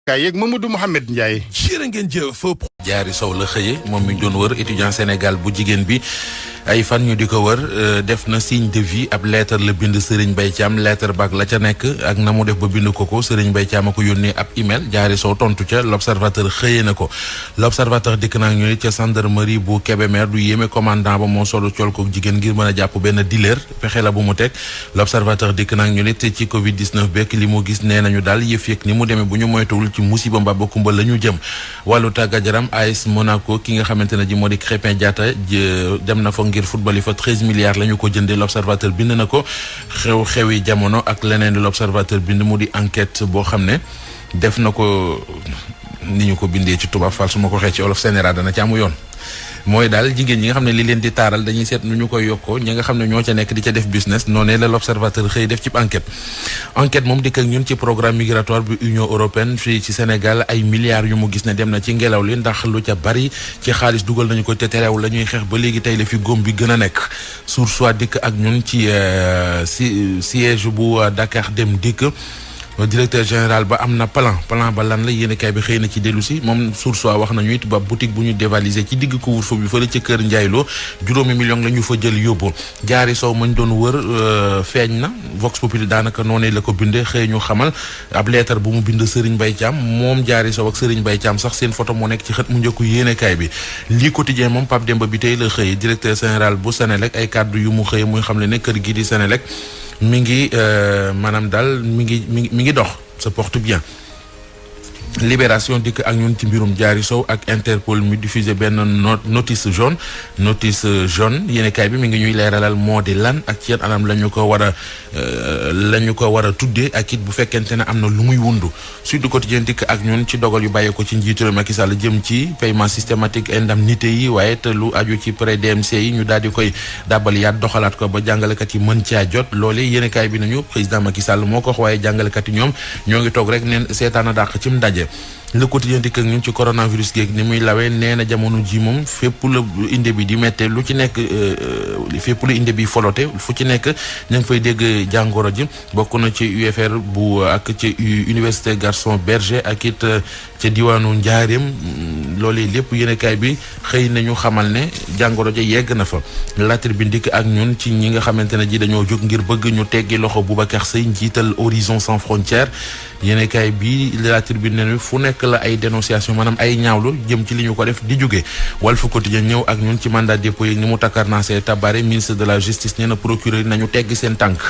kaay yeeg Mamadou Mouhamed Ndiaye. jërë ngeen jëf. Diary Sow la xëye moom mi doon wër étudiant Sénégal bu jigéen bi ay fan ñu di ko wër def na signe de vie ab lettre la bind Serigne Mbaye Thiam lettre baag la ca nekk ak na mu def ba bind ko Serigne Mbaye Thiam a ko yónnee ab email Diary Sow tontu ca l'observateur xëyee na ko l'observateur dikk naa ñu ca gendarmerie bu Kébémer du yéeme commandant ba moo solo col ko jigéen ngir mën a jàpp benn dealer pexe la bu mu teg l'observateur dikk naa ñu ci Covid 19 beek li mu gis nee nañu daal yëf yëg ni mu demee bu ñu moytuwul ci musiba mbaa kumba la ñu jëm wàllu tàggat yaram AS Monaco ki nga xamante ne ji moo di Krépin Diatta dem na fa ngir football yi fa 13 milliards la ñu ko jëndee l'observateur bind na ko xewi jamono ak leneen l'observateur bind mu di enquête boo xam ne def na ko ni ñu ko bindee ci tubaab fal su ma ko waxee ci olof général dana ci amu yoon mooy daal jigéen ñi nga xam ne li leen di taaral dañuy seet nu ñu koy yokkoo ñi nga xam ne ñoo ca nekk di ca def business noonee la l'observateur xëy def ci enquête moom dikk ak ñun ci programme migratoire bu Union européenne fii ci Sénégal ay milliards yu mu gis ne dem na ci ngelaw li ndax lu ca bari ci xaalis dugal nañu ko te terewul la ñuy xeex ba léegi tey la fi góom bi gën a nekk Source dikk ak ñun ci siège bu Dakar Dem Dikk directeur général ba am na plan ba lan la yéenekaay bi xëy na ci dellu si moom Source A wax nañu it ba boutique bu ñu dévalisé ci digg couvre-feu bi fële ca kër Njaayloo 5 millions la ñu fa jël yóbbu Diary Sow mañ doon wër feeñ na Vox Populi daanaka noonee la ko bindee xëy ñu xamal ab lettre bu mu bind Serigne Mbaye Thiam moom Diary Sow ak Serigne Mbaye Thiam sax seen photo moo nekk ci xët mu njëkku yéenekaay bi lii quotidien moom Pape Demba bi tey la xëy directeur général bu Senelec ay kàddu yu mu xëy muy xam ne kër gi di Senelec mi ngi maanaam daal mi ngi dox se porte bien Libération dikk ak ñun ci mbirum Diary Sow ak Interpol mi diffusé benn notice jaune yéenekaay bi mi ngi ñuy leeralal moo di lan ak ci yan anam la ñu ko war a tuddee ak it bu fekkente ne am na lu muy wundu Sud Quotidien dikk ak ñun ci dogal yu bàyyee ko ci njiitu réew Macky Sall jëm ci paiement systématique indemnité yi waaye te lu aju ci prêt DMC yi ñu daal di koy dàbbal yaat doxalaat ko ba jàngalekat yi mën caa jot loolee yéenekaay bi nañu président Macky Sall moo ko wax waaye jàngalekat yi ñoom ñoo ngi toog rek neen seetaan a dàq cim ndaje Le Quotidien dikk ak ñun ci coronavirus geeg ni muy lawee nee na jamono ji moom fépp la inde bi di méttee lu ci nekk fépp la inde bi folote fu ci nekk ña ngi fay dégg jàngoro ji bokk na ci UFR bu ak ci université Gaston Berger ak it ca diwaanu Njaareem loolee lépp yéenekaay bi xëy nañu xamal ne jàngoro ja yegg na fa La Tribune dikk ak ñun ci ñi nga xamante ne ji dañoo jóg ngir bëgg ñu teggi loxo Boubacar Seye njiital Horizon Sans Frontières yéenekaay bi La Tribune ne fu nekk la ay dénonciation maanaam ay ñaawlu jëm ci li ñu ko def di jóge Walf Quotidien ñëw ak ñun ci mandat dépôt yi ni mu takkarnaasee Tabare ministre de la justice nee na procureur yi nañu teggi seen tànk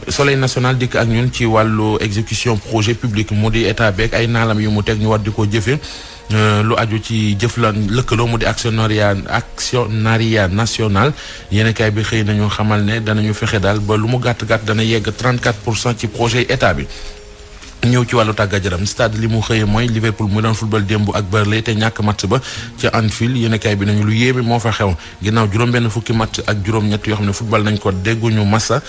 Soleil national dikk ak ñun ci wàllu exécution projet public mu di état beeg ay naalam yu mu teg ñu war di ko jëfe lu aju ci lëkkaloo mu di actionnariat national yéenekaay bi xëy nañu xamal ne danañu fexe daal ba lu mu gàtt-gàtt dana yegg 34% ci projet état bi ñëw ci wàllu tàggat yaram stade li mu xëyee mooy Liverpool mu doon football démb ak Burnley te ñàkk match ba ca Anfield yéenekaay bi nañu lu yéeme moo fa xew ginnaaw juróom-benn fukki match ak juróom-ñett yoo xam ne football nañ ko dégguñu massa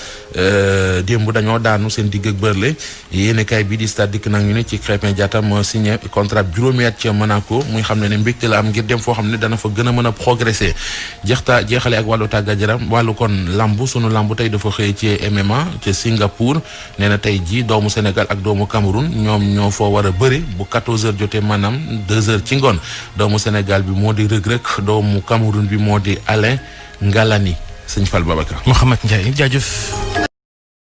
démb dañoo daanu seen digg ak Burnley yéenekaay bi di stade dikk nag ñu ne ci Krépin Diatta moo signé contrat juróomi at ca Monaco muy xam ne mbégte la am ngir dem foo xam ne dana fa gën a mën a progresser jeexale ak wàllu tàggat yaram wàllu kon lambu sunu lambu tey dafa xëy ci MMA ca Singapour nee na tey ji doomu Sénégal ak doomu ñoom ñoo foo war a bëri bu 14h jotee maanaam 2h ci ngoon doomu Sénégal bi moo di Reug Reug doomu Cameroun bi moo di Alain Ngalani sëñ Fall Babacar. Mouhamed Ndiaye jaajëf.